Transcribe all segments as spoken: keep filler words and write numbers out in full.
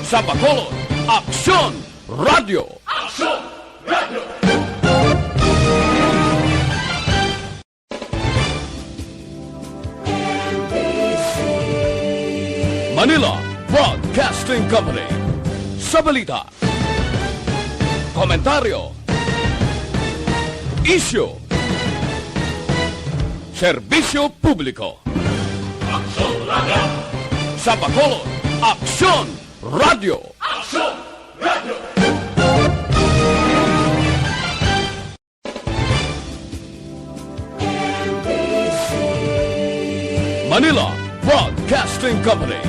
Sa Bacolod, Aksyon Radio. Aksyon Radio. Manila Broadcasting Company. Sa balita, komentaryo, isyu, serbisyo publiko. Aksyon Radio. Sa Bacolod, Aksyon Radio. Aksyon Radio. Manila Broadcasting Company.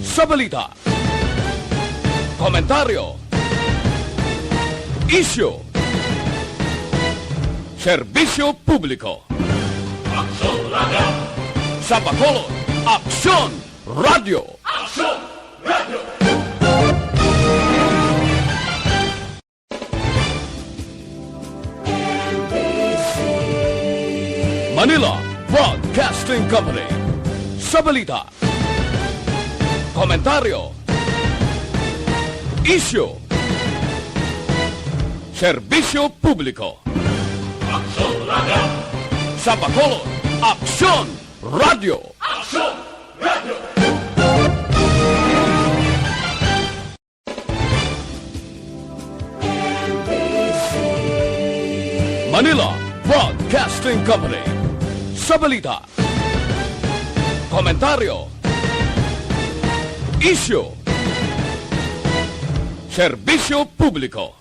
Sa balita, komentaryo, isyu, serbisyo publiko. Aksyon Radio. Sa Bacolod, Aksyon Radio. Aksyon Radio. Manila Broadcasting Company. Sa balita, komentaryo, isyu, serbisyo publiko. Aksyon Radio. Sa Bacolod, Aksyon Radio. Aksyon Radio. Manila Broadcasting Company. Sa balita, komentaryo, isyu, serbisyo publiko.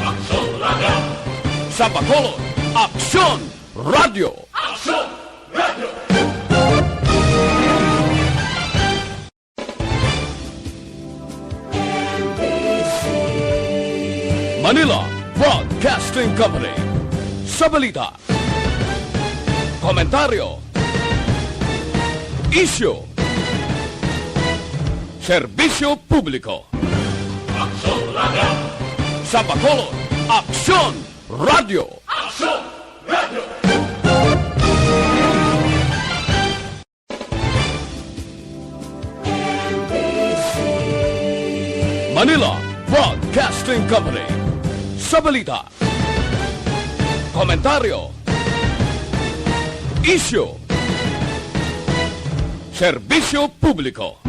Aksyon Radio. Sa Bacolod, Aksyon Radio. Aksyon Radio. Manila Broadcasting Company. Sa balita, komentaryo, isyu, serbisyo publiko. Aksyon Radio. Sa Bacolod, Aksyon Radio. Aksyon Radio. Manila Broadcasting Company. Sa balita, komentaryo, isyu, serbisyo publiko.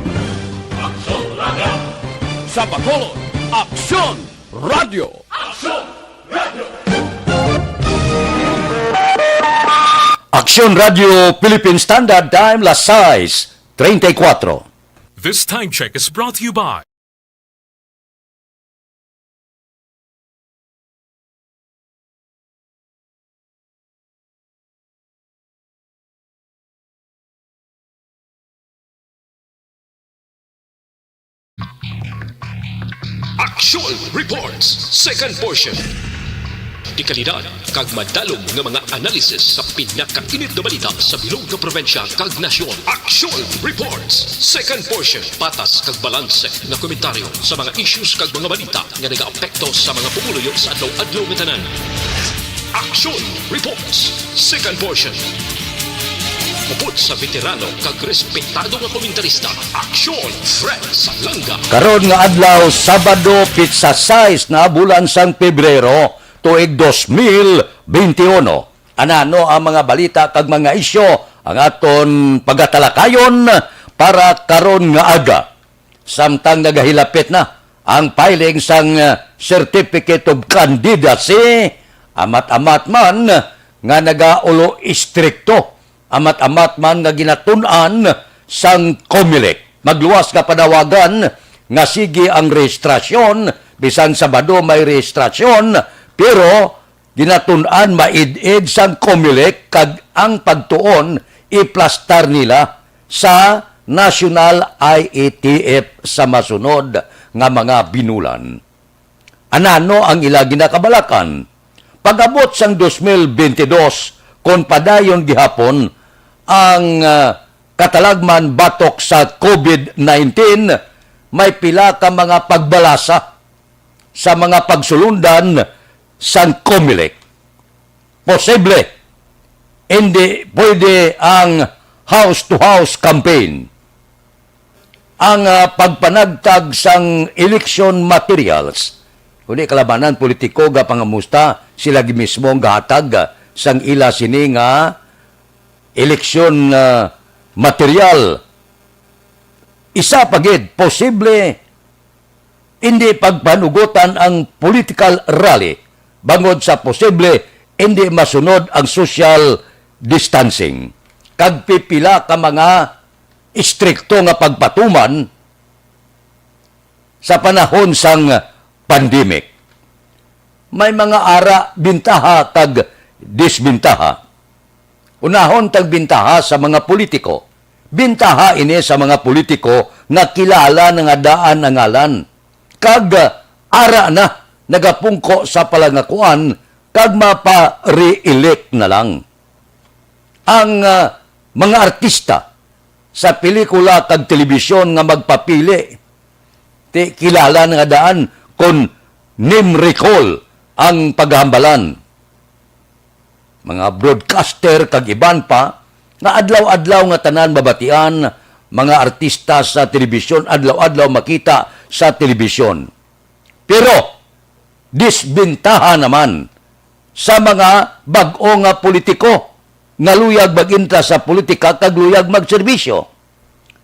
Aksyon Radio. Sa Bacolod, Aksyon Radio. Aksyon Radio. Aksyon Radio Philippine Standard Time, las sais treinta y cuatro. This time check is brought to you by Aksyon Reports, second portion. Dekalidad kag madalom nga mga analysis sa pinakainit nga balita sa bilog nga probinsya kag nasyon. Aksyon Reports, second portion. Patas kag balanse nga komentaryo sa mga issues kag mga balita nga nagaapekto sa mga pumuluyo sa adlaw-adlaw nga tanan. Aksyon Reports, second portion. Upod sa veterano kag respetado nga komentarista, Aksyon Fred Salanga. Karon nga adlaw, Sabado, pitsa sais na bulan sang Pebrero, tuig dos mil benti uno. Anano ang mga balita kag mga isyu ang aton pagatalakayon para karon nga aga? Samtang nagahilapit na ang filing sang, ah, Certificate of Candidacy, amat-amat man nga nagaulo istrikto, amat-amat man nga ginatun-an sang Comelec. Magluwas nga panawagan nga sige ang rehistrasyon, bisan Sabado may rehistrasyon, pero ginatun-an maid-id sang Comelec kag ang pagtuon iplastar nila sa National I E T F sa masunod nga mga binulan. Anano ang ila ginakabalakan? Pag-abot sang dos mil benti dos, kon padayon gihapon ang, ah, katalagman batok sa COVID nineteen, may pila ka mga pagbalasa sa mga pagsulundan sang Comelec. Posible, hindi pwede ang house-to-house campaign. ang, ah, pagpanagtag sang election materials. Kundi kalabanan politiko nga pangamusta, sila gid mismo ang gahatag, ah, sang ila sini nga election, ah, material. Isa pa gid, posible hindi pagpanugutan ang political rally bangod sa posible hindi masunod ang social distancing kag pipila ka mga istrikto nga pagpatuman sa panahon sang pandemic. May mga ara, bintaha kag disbintaha. Unahon tag bintaha sa mga politiko. Bintaha ini sa mga politiko nga kilala na nga daan ang ngalan, kag ara na nagapungko sa palangakuan kag mapa-re-elect na lang. Ang, ah, mga artista sa pelikula kag telebisyon nga magpapili, ti kilala na nga daan kon name recall ang paghambalan. Mga broadcaster kag iban pa nga adlaw-adlaw nga tanan mabatian, mga artista sa telebisyon adlaw-adlaw makita sa telebisyon. Pero disbintaha naman sa mga bag-o nga politiko nga luyag mag-entra sa politika kag luyag magserbisyo.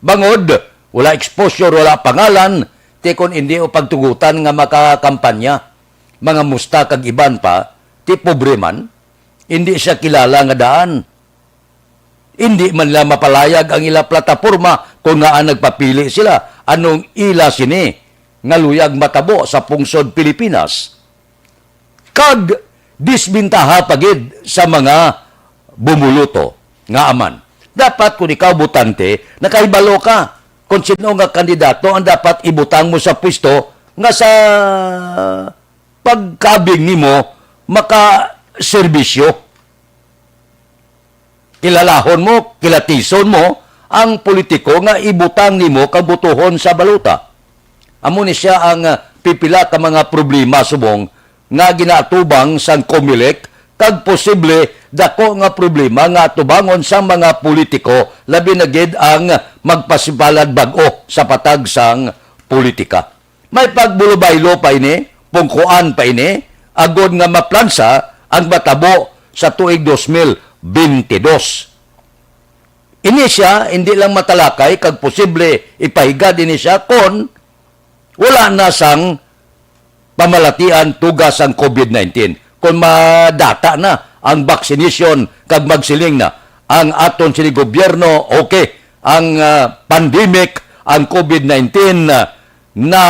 Bangod wala exposure, wala pangalan, ti kon indi o pagtugutan nga makakampanya, mga musta kag iban pa, ti pobre man, indi siya kilala nga daan. Indi man nila mapalayag ang ila plataporma kon ngaa nagpapili sila. Anong ila sini nga luyag matabo sa pungsod Pilipinas? Kag disbintaha pa gid sa mga bumuluto nga aman. Dapat kon ikaw botante, nakahibalo ka kon sino nga kandidato ang dapat ibutang mo sa pwesto nga sa pagkabig nimo makaserbisyo. Kilalahon mo, kilatison mo ang politiko nga ibutang nimo kag botohon sa balota. Amo ni sia ang, ah, pipila ka mga problema subong nga ginaatubang sang Comelec kag posible dako nga problema nga atubangon sang mga politiko, labi na gid ang magpasipalad bag-o sa patag sang politika. May pagbulubaylo pa ini, pungkuan pa ini, agod nga maplansa ang matabo sa tuig dos mil bente dos. Ini sia hindi lang matalakay kag posible ipahigad ini sia kon wala na sang pamalatian tuga sang covid nineteen. Kon madata na ang vaccination kag magsiling na ang aton sini gobyerno, okay, ang, ah, pandemic, ang covid nineteen, ah, na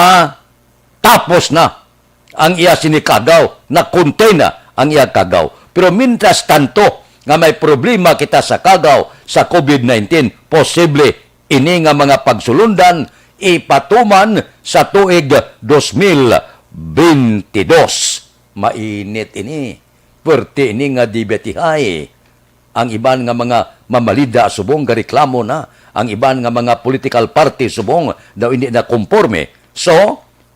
tapos na ang iya sini kagaw, na-contain na ang iya kagaw. Pero mientras tanto nga may problema kita sa kagaw sa covid nineteen, posible ini nga mga pagsulundan ipatuman sa tuig dos mil bente-dos. Mainit ini. Puwerte ini nga debatihay. Ang iban nga mga mamalida subong gareklamo na. Ang iban nga mga political party subong daw hindi na komporme. So,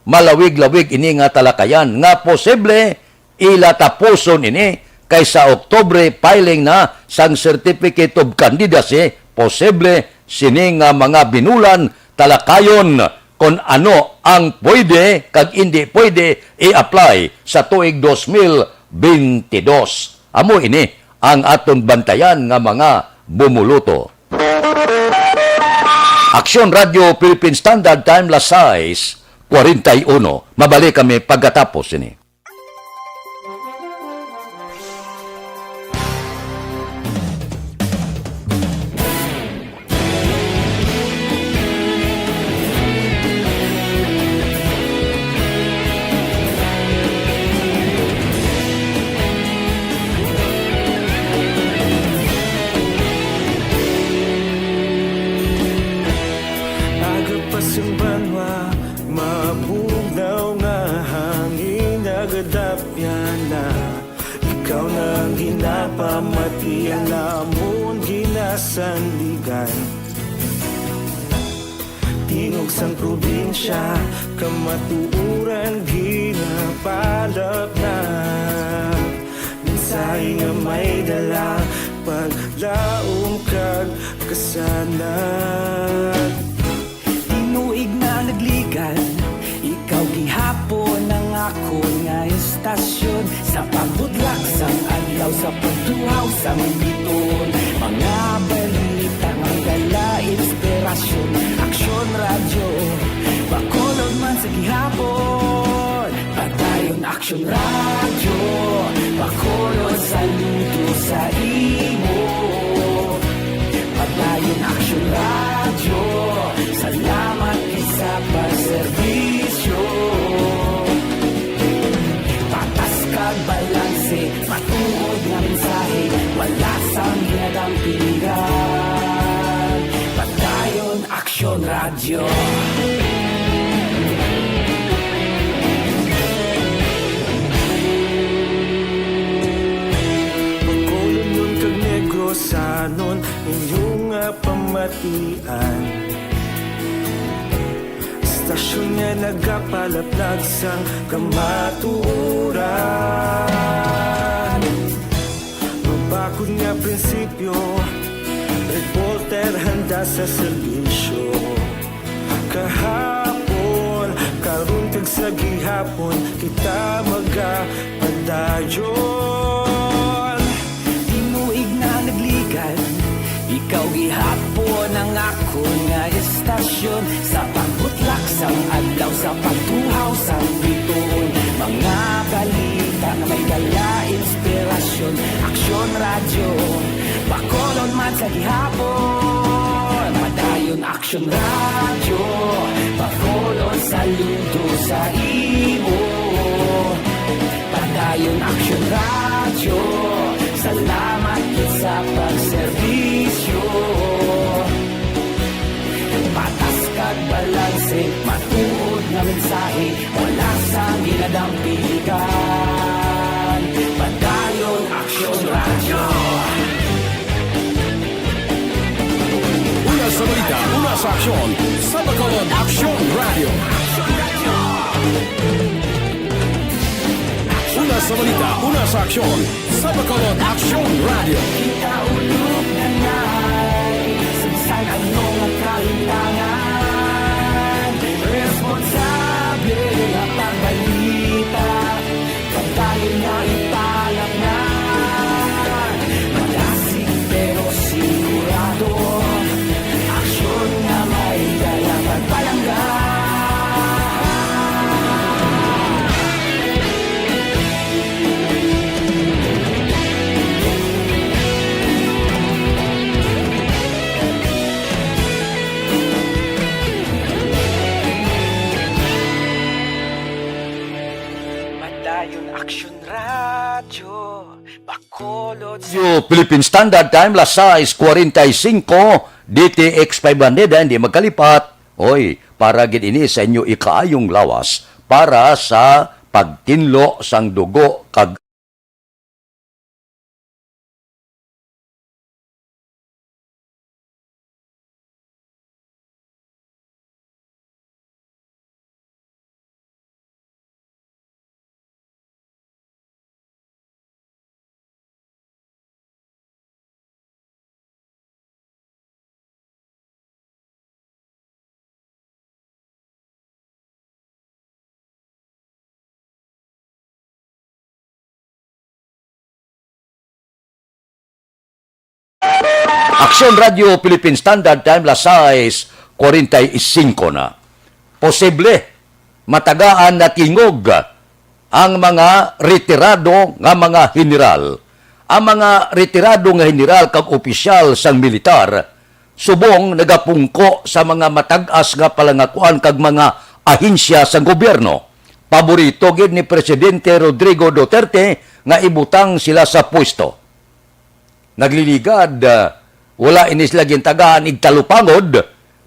malawig-lawig ini nga talakayan nga posible ila tapuson ini kay sa Oktubre filing na sang Certificate of Candidacy, posible sini nga mga binulan talakayon kon ano ang pwede kag indi pwede i-apply sa tuig dos mil bente dos. Amo ini ang aton bantayan nga mga bumuluto. Aksyon Radio Philippine Standard Time, las sais cuarenta y uno. Mabalik kami pagkatapos sini. Aga pa sang banwa, mabugnaw nga hangin, nagadapyan na. Ikaw na ang ginapamati, ang amon ginasandigan. Tingog sang probinsya, kamatuoran ginapalapnap. Mensahe nga may dala, paglaom kag kasanag. Tingog Hapon ang akon nga istasyon, sa pagbudlak sang adlaw, sa pagtuhaw sang biton. Mga balita nga may dala inspirasyon. Aksyon Radyo, Bacolod man sa gihapon. Padayon Aksyon Radyo, Bacolod saludo sa imo. Padayon Aksyon Radyo, salamat gid sa pagserbisyo. Patas kag balanse, matuod nga mensahe, wala sang ginadampigan. Padayon Aksyon Radyo. Bacolodnon kag Negrosanon, inyo nga pamatian. Istasyon nga nagapalaplag sang kamatuoran. Mabakod nga prinsipyo, reporter handa sa serbisyo. Kahapon, karon kag sa gihapon, kita magapadayon. Tinuig na nagligad, ikaw gihapon ang akon nga istasyon. Sa pagbutlak sang adlaw, sa pagtuhaw sang bituon, mga balita nga may dala inspirasyon. Aksyon Radyo, Bacolod man sa gihapon. Padayon Aksyon Radyo, Bacolod saludo sa imo. Padayon Aksyon Radyo, salamat gid sa pagserbisyo. Patas kag balanse, matuod nga mensahe, wala sang ginadampigan. Padayon Aksyon Radyo. Una sa balita, una sa aksyon, sa Bacolod Aksyon Radyo. Una sa balita, una sa aksyon, sa Bacolod Aksyon Radyo. Kita ulog na ngay, sa bisan ano nga kahintangan, responsable nga pagbalita, pagdayon nga ipalatnan. Madasig pero sigurado, aksyon nga may dala pagpalangga. Padayon Aksyon Radyo, Bacolod. Radyo Philippine Standard Time, las sais cuarenta y cinco, D T X five hundred, ah, hindi magkalipat. Oy, para gid ini sa inyo ikaayong lawas, para sa pagtinlo sang dugo kag Aksyon Radyo Philippine Standard Time, las sais cuarenta y cinco na. Posible matagaan na tingog ang mga retirado nga mga heneral. Ang mga retirado nga heneral kag opisyal sang militar subong nagapungko sa mga matag-as nga palangakuan kag mga ahensya sang gobyerno. Paborito gid ni Presidente Rodrigo Duterte nga ibutang sila sa pwesto. Nagliligad, ah, wala ini sila gintagaan igtalupangod,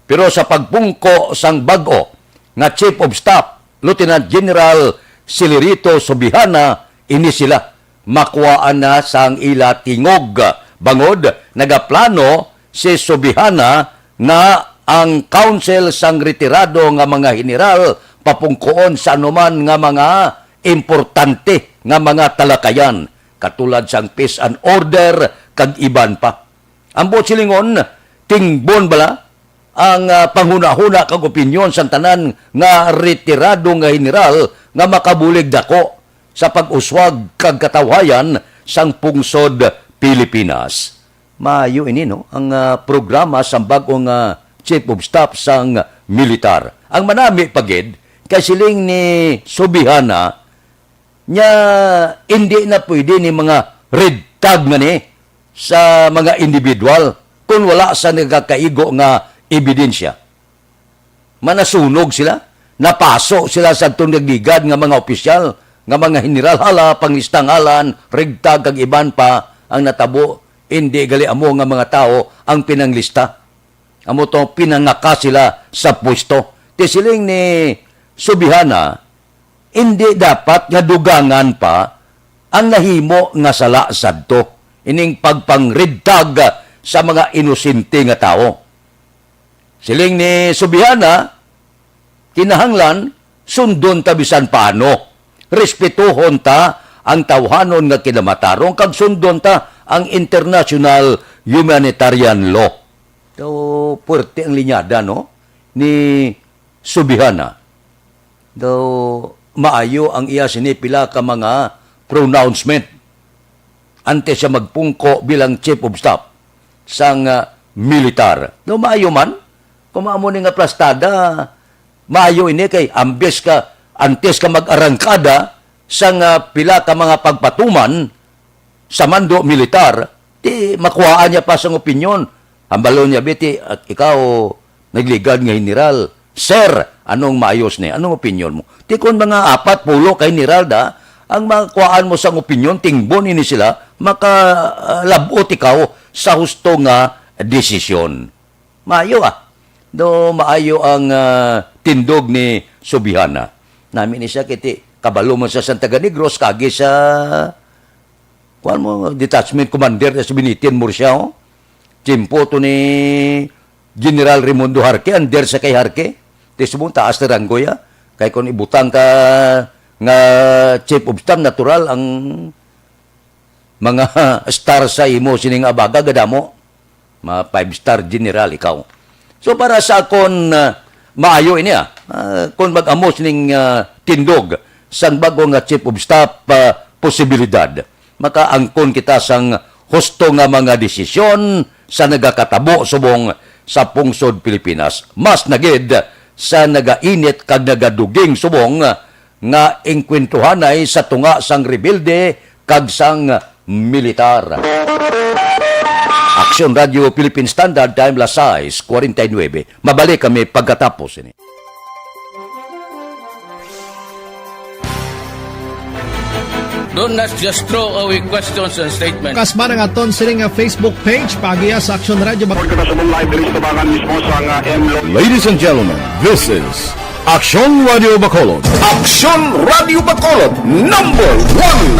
pero sa pagpungko sang bag-o nga Chief of Staff, Lieutenant General Celerito Subihana, ini sila makuhaan na sang ila tingog. Bangod nagaplano si Subihana nga ang Council sang Retirado nga mga Heneral papungkoon sa anuman nga mga importante nga mga talakayan, katulad sang peace and order kag iban pa. Ang buot silingon, tingbon bala ang, ah, panghunahuna kag opinyon sang tanan nga retirado nga heneral nga makabulig dako sa pag-uswag kag katawhayan sang pungsod Pilipinas. Maayo ini, no, ang, ah, programa sang bag-ong, ah, Chief of Staff sang militar. Ang manami pa gid, kay siling ni Subihana, nya indi na pwede ni mga red tag nga ni sa mga individual kung wala sa nagakaigo nga ebidensya. Manasunog sila, napaso sila sa atong nagligad nga mga opisyal, nga mga general, hala, panglista ngalan, red tag kag iban pa ang natabo, indi gali amo nga mga tawo ang pinanglista. Amo to, pinangaka sila sa pwesto. Ti siling ni Subihana, indi dapat nga dugangan pa ang nahimo nga sala sadto, ining pagpang-red tag sa mga inosente nga tawo. Siling ni Subihana, kinahanglan sundon ta bisan paano. Respetuhon ta ang tawhanon nga kinamatarong kag sundon ta ang international humanitarian law. So, puwerte ang linyada, no, ni Subihana. Daw maayo ang iya sini pila ka mga pronouncement antes siya magpungko bilang chief of staff sang, ah, militar. Daw maayo man, kung amo ni nga plastada, maayo ini kay ambis ka, antes ka mag-arangkada sang, ah, pila ka mga pagpatuman, sa mando militar, ti makuhaan niya pa sang opinyon. Hambalon niya, "Biti, ah, ikaw, nagligad nga general. Sir, anong maayos ni? Anong opinyon mo?" Ti kon mga apat pulo ka general da, ang makuhaan mo sang opinyon, tingbon ini sila, maka, ah, lab-ot ikaw sa husto nga desisyon. Maayo, ah. Do maayo ang, ah, tindog ni Subihana. Nami ni siya kiti kabalo man sa Santa Negros, kagi sa, kuwan mo, detachment commander sa Binitin Murcia, oh. Tiyempo to ni General Raimundo Jarque, under sa kay Jarque. Ti subong taas na ranggo ya. Kay kung ibutang ka nga chief of staff, natural ang mga star sa imo sining abaga, gadamo. Mga five-star general ikaw. So, para sa akon, ah, maayo ini, ah. Ah, kung mag-amo sining, ah, tindog sang bag-o nga chief of staff, ah, posibilidad, makaangkon kita sang husto nga mga desisyon sa nagakatabo subong sa pungsod Pilipinas. Mas na gid sa nagainit kag nagaduging subong nga engkwentruhanay sa tunga sang rebelde kag sang militar. Aksyon Radio Philippine Standard Time, las sais cuarenta y nueve. Mabalik kami pagkatapos ini. Don't, let's just throw away questions and statements. Kasman ang aton sini nga Facebook page, pagiya sa Aksyon Radio Bacolod. Kita sa live diri sa tabangan mismo sa nga M L O. Ladies and gentlemen, this is Aksyon Radio Bacolod. Aksyon Radio Bacolod, number one.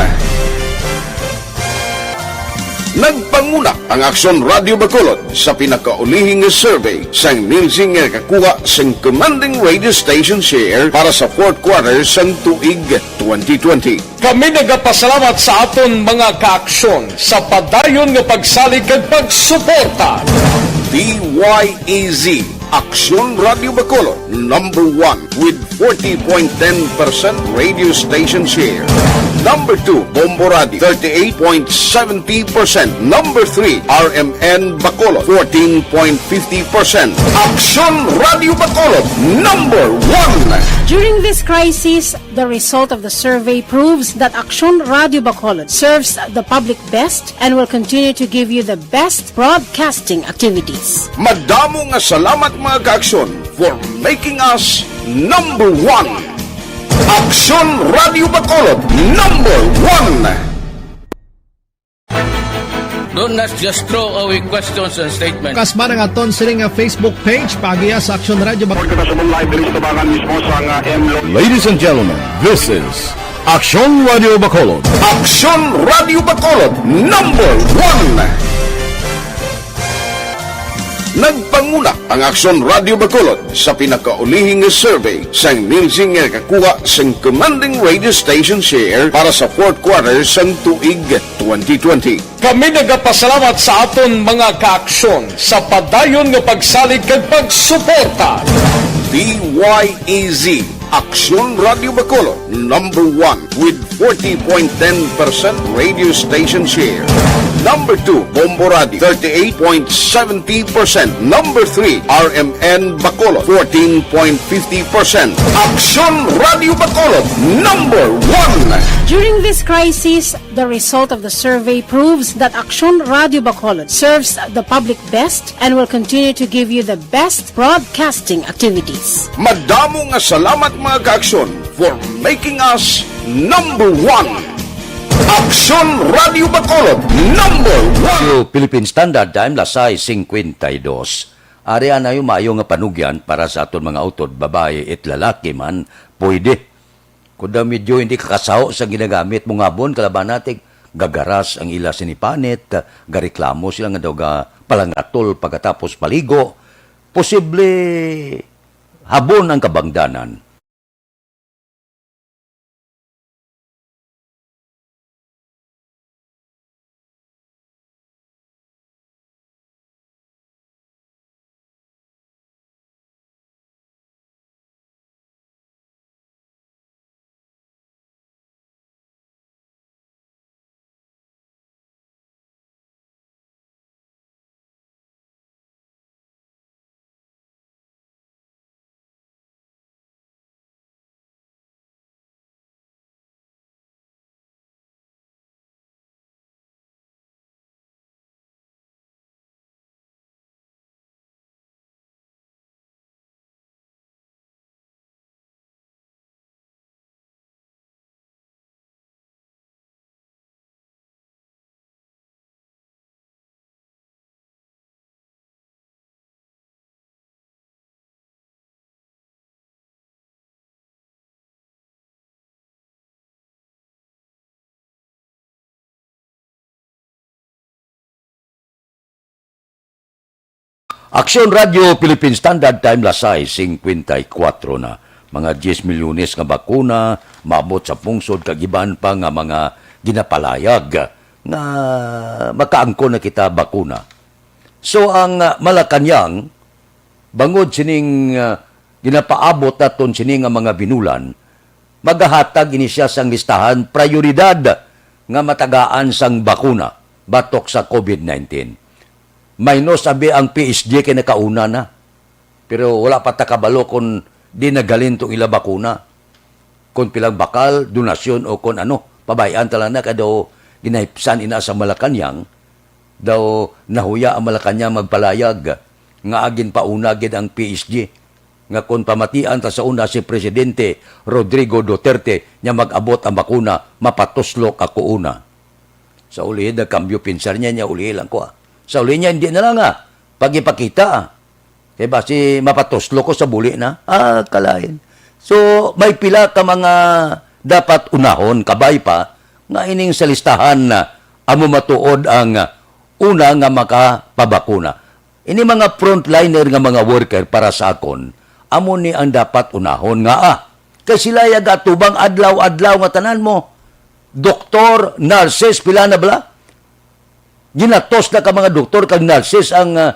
Nagpanguna ang Aksyon Radio Bacolod sa pinakaulihi nga survey sang Nielsen nga nakakuha sang commanding radio station share para sa fourth quarter sang tuig twenty twenty. Kami nagapasalamat sa aton mga kaaksyon sa padayon nga pagsalig kag pagsuporta. D Y E Z, Aksyon Radio Bacolod, number one with forty point ten percent radio station share. Number two, Bombo Radio, thirty-eight point seventy percent. Number three, R M N Bacolod, fourteen point fifty percent. Aksyon Radio Bacolod, number one. During this crisis, the result of the survey proves that Aksyon Radio Bacolod serves the public best and will continue to give you the best broadcasting activities. Madamo nga salamat, mga kaaksyon, for making us number one. Aksyon Radio Bacolod, number one. Don't, let's just throw away questions and statements. Kasman ang aton sini nga Facebook page, pagiya sa Aksyon Radio Bacolod. Kita sa live diri sa tabangan mismo sa nga M L O. Ladies and gentlemen, this is Aksyon Radio Bacolod. Aksyon Radio Bacolod, number one. Nagpanguna ang Aksyon Radio Bacolod sa pinakaulihi nga survey sang Nielsen nga nakakuha sang commanding radio station share para sa fourth quarter sang tuig twenty twenty. Kami nagapasalamat sa aton mga kaaksyon sa padayon nga pagsalig kag pagsuporta. D Y E Z, Aksyon Radio Bacolod, number one with forty point ten percent radio station share. Number two, Bombo Radio, thirty-eight point seventy percent. Number three, R M N Bacolod, fourteen point fifty percent. Aksyon Radio Bacolod, number one. During this crisis, the result of the survey proves that Aksyon Radio Bacolod serves the public best and will continue to give you the best broadcasting activities. Madamo nga salamat, mga ka-Aksyon, for making us number one. Aksyon Radio Bacolod, number one. Philippine Standard Time, las sais cincuenta y dos. Ari anay maayo nga panugyan para sa aton mga utod, babayi it lalaki man, pwede. Kuda medyo hindi kakasaho sa ginagamit mo nga bon, kalaban natin, gagaras ang ila sinipanit, gareklamo sila nga daw ga palangatol pagkatapos paligo. Posible habon ang kabangdanan. Aksyon Radio Philippine Standard Time, las sais cincuenta y cuatro na. Mga diyes milyones nga bakuna maabot sa pungsod kag iban pa nga mga ginapalayag nga makaangkon na kita bakuna. So, ang, ah, Malacañang, bangod sining, ah, ginapaabot naton sini nga mga binulan, magahatag ini siya sang listahan prayoridad nga matagaan sang bakuna batok sa COVID nineteen. Minus abi ang P S G kay nakauna na. Pero wala pa ta kabalo kung di naghalin tong ila bakuna. Kung pilang bakal, donasyon o kung ano, pabay-an ta lang na kay daw ginahipsan ina sa Malacañang, daw nahuya ang Malacañang magpalayag nga agin pauna gid ang P S G, nga kon pamatian ta sa una si Presidente Rodrigo Duterte nga mag-abot ang bakuna, mapatuslok ako una. Sa uli, nagkambyo pinsar niya, niya uli lang ko, ah. Sa uli niya, hindi na lang, ah, pag-ipakita, ah. Kay basi mapatuslok ko sa buli na. Ah, kalain. So, may pila ka mga dapat unahon, kabay pa, nga ining sa listahan na amo matuod ang, ah, una nga makapabakuna. Ini mga frontliner nga mga worker para sa akon, amo ni ang dapat unahon nga, ah, kay sila ya gatubang adlaw-adlaw nga tanan mo. Doktor, nurses, pila na bala? Ginatos na ka mga doktor kag nurses ang, ah,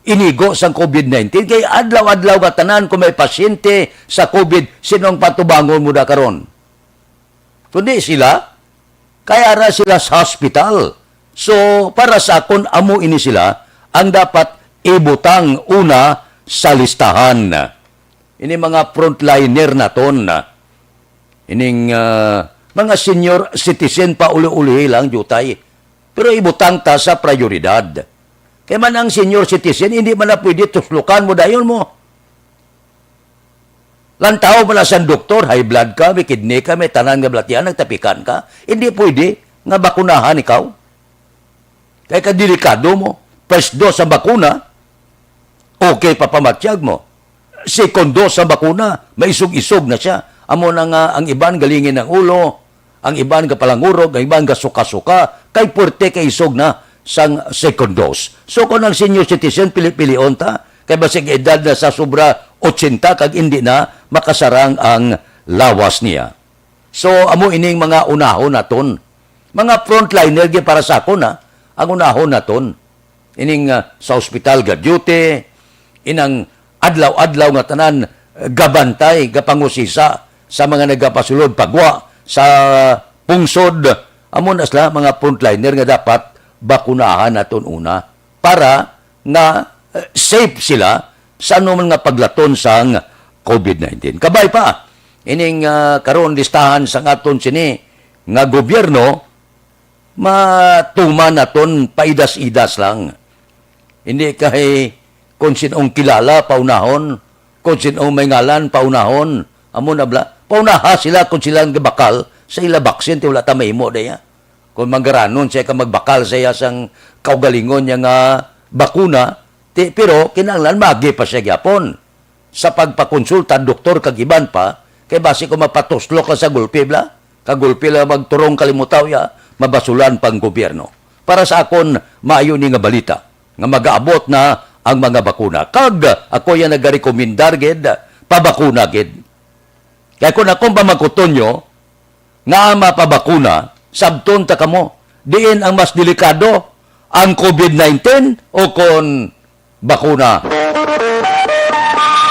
inigo sang COVID nineteen. Kay adlaw-adlaw nga tanan kung may pasyente sa COVID, sino ang patubangon mo da karon? Kundi sila, kay ara sila sa hospital. So, para sa akon, amo ini sila ang dapat ibutang una sa listahan. Ini mga frontliner naton, ining, ah, mga senior citizen, pa uli-uli lang, diutay. Pero ibutang ta sa prioridad. Kay man ang senior citizen, hindi man na pwede tuslukan mo dayon mo. Lantaw mo na sang doktor, high blood ka, may kidney ka, may tanan nga balatian, nagtapikan ka. Hindi pwede nga bakunahan ikaw. Kay kadelikado mo. First dose sa bakuna, okay pa pamatyag mo. Second dose sa bakuna, maisog-isog na siya. Amo na nga ang iban galingin ang ulo, ang iban gapalangurog, ang iban gasuka-suka, kay puwerte kay isog na sang second dose. So, kung ang senior citizen, pili-pilion ta, kay basig edad na sa sobra ochenta kag indi na makasarang ang lawas niya. So, amo ining mga unahon naton. Mga frontliner gyud para sa akon, ha, ang unahon naton. Ining, ah, sa ospital ga-duty, inang adlaw-adlaw nga tanan, gabantay, gapangusisa sa mga nagapasulod pagwa sa pungsod. Amo na sila mga frontliner nga dapat bakunahan naton una para nga, eh, safe sila sa anuman nga paglaton sang covid nineteen. Kabay pa, ining, ah, karon listahan sang aton sini nga gobyerno, matuman naton paidas-idas lang. Hindi kay kung sinong kilala, paunahon, kung sinong may ngalan, paunahon. Amo na bala. Paunaha sila kung sila ang gabakal sa ila baksin, ti wala ta mahimo diya. Kung manggaranon siya ka magbakal sa iya sang kaugalingon niya nga bakuna, ti, pero kinahanglan magi pa siya gyapon sa pagpakonsulta, doktor kag iban pa, kay basi kung mapatuslok ka sa gulpi, bala, kag gulpi lang magturong kalimutaw ya, mabasulan pang gobyerno. Para sa akon, maayo ni nga balita nga magaabot na ang mga bakuna. Kag ako ya nagarekomendar gid, pabakuna gid. Kay kung akong pamakuton nyo nga mapabakuna, sabton ta kamo, diin ang mas delikado, ang covid nineteen o kon bakuna?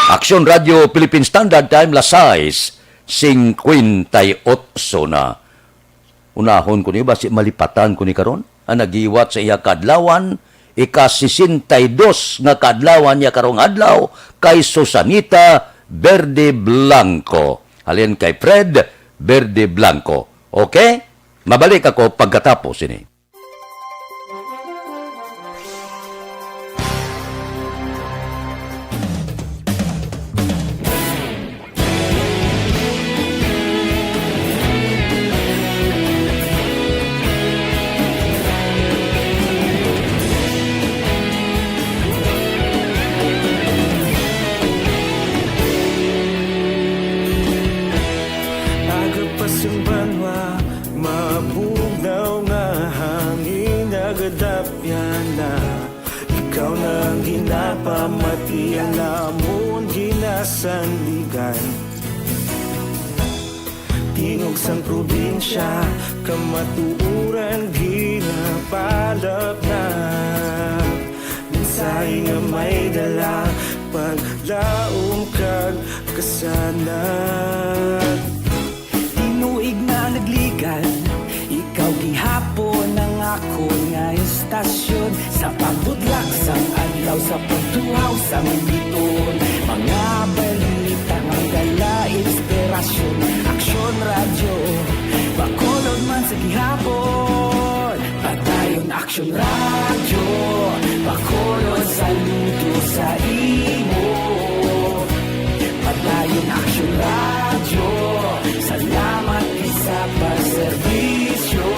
Aksyon Radio Philippine Standard Time, las sais cincuenta y ocho na. Unahon ko niyo, basi malipatan ko ni karon. Ang nagiwat sa iya kadlawan, ika sesenta y dos nga kadlawan niya karong adlaw, kay Susanita Verde Blanco. Halin kay Fred Verde Blanco. Okay? Mabalik ako pagkatapos ini. Aga pa sing banwa, mabugnaw nga hangin nagadapyan na. Ikaw na ang ginapamati, ang amon ginasandigan. Tingog sang probinsya, kamatuoran ginapalapnap. Mensahe nga may dala, paglaom kag kasanag. Tinuig na nagligan, ikaw gihapon ang akon nga istasyon. Sa pagbudlak sang adlaw, sa pagtuhaw sang biton, mga balita nga dala inspirasyon. Aksyon Radyo Bacolod man sa gihapon. Padayon Aksyon Radyo Bacolod, saludo sa imo. Padayon Aksyon Radyo, salamat gid sa pagserbisyo.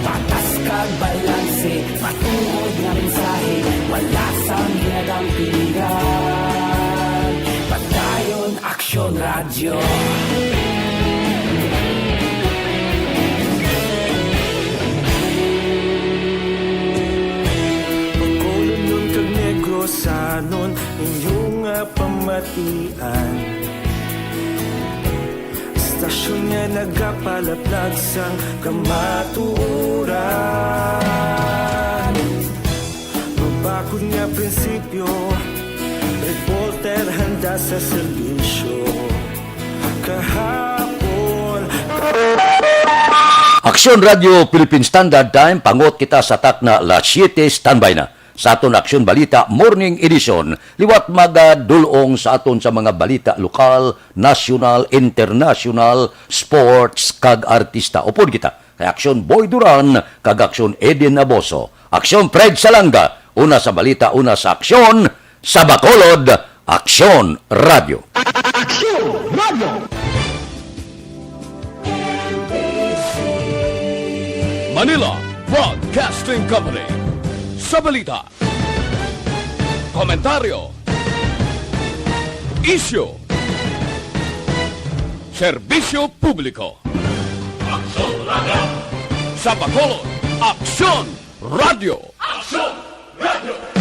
Patas kag balanse, matuod nga mensahe, wala sang ginadampingan. Padayon Aksyon Radyo. Bacolodnon kag Negrosanon, inyo nga pamatian. Istasyon nga nagapalaplag sang kamatuoran. Mabakod nga prinsipyo, reporter handa sa serbisyo. Kahapon. Aksyon Radio Philippine Standard Time, pangot kita sa takna las siete, standby na sa aton Aksyon Balita Morning Edition. Liwat magadul-ong sa aton sa mga balita lokal, nasyonal, internasyonal, sports, kag artista. Upod kita kay Aksyon Boy Duran kag Aksyon Eden Aboso. Aksyon Fred Salanga, una sa balita, una sa aksyon, sa Bacolod, Aksyon Radyo. Aksyon Radyo. Manila Broadcasting Company. Sa balita, komentaryo, isyu, serbisyo publiko. Aksyon Radyo. Sa Bacolod, Aksyon Radyo. Aksyon Radyo.